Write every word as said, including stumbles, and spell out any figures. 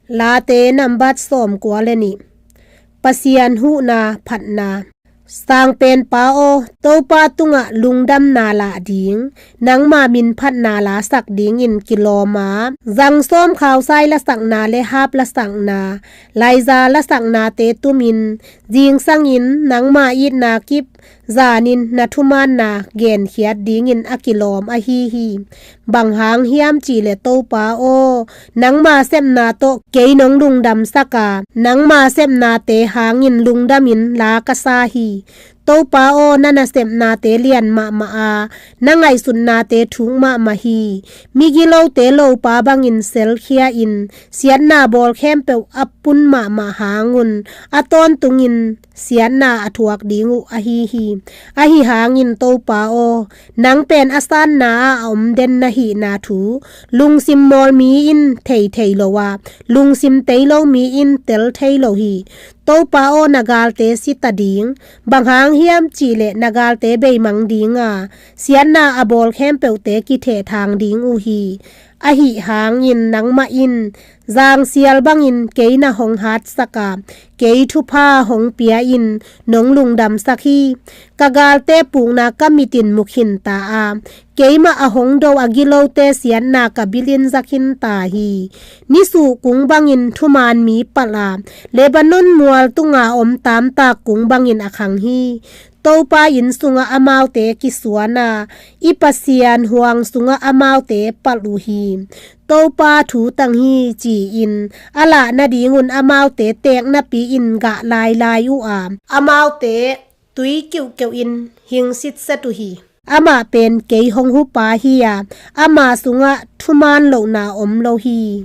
Late nambat sawmkua le nih. Pasian huhna phatna. Sangpenpa aw, Topa tungah lungdamna lah ding, nangma minphatna lasak dingin kilawm a, zang sawm khausai lasakna le hap lasakna, laiza lasaknate tumin, zingsangin nangma itna kip zanin na thumaanna genkhiat dingin a kilawm ahi hi. Bang hang hiam cihleh Topa aw, nangma sepna tawh kei nong lungdamsak a, nangma sepnate hangin lungdamin la ka sa hi. Topa aw, na nasepnate lian mahmah a, na ngaihsutnate thuk mahmah hi. Migilote lopa bangin selkhia-in, siatna bawl khempeuh a pun mahmah hangun, a tawntungin siatna a thuak ding uh ahi hi. Ahi hangin Topa aw, nang pen a sanna ah a om den na hihna thu, lungsim mawl mi in thei thei lo a, lungsim tei lo mi in tel thei lo hi. Topa aw, na galte sita ding, bang hang hiam cihleh na galte beimang ding a, siatna a bawl khempeuhte kithehthang ding uh hi. Ahi hangin nangmah in zangsial bangin kei na hong hatsak a, kei thupha hong pia-in nong lungdamsak hi. Ka galte pukna ka mitin mu khinta a, keimah a hong do a gilote siatna ka bilin za khinta hi. Nisuh kung bangin thumaan mi palh a, Lebanon mual tunga om tamtak kung bangin a khang hi. Topa inn sungah amaute kisuan a, i Pasian huang sungah amaute palh uh hi. Topa thu tang hi ci-in a lah nadingun amaute teek napi-in gah lailai uh a, amaute tui kiuhkeuh in hing sitset uh hi. Amah pen kei hong hupa hi a, ama sungah thumaan lohna om lo hi.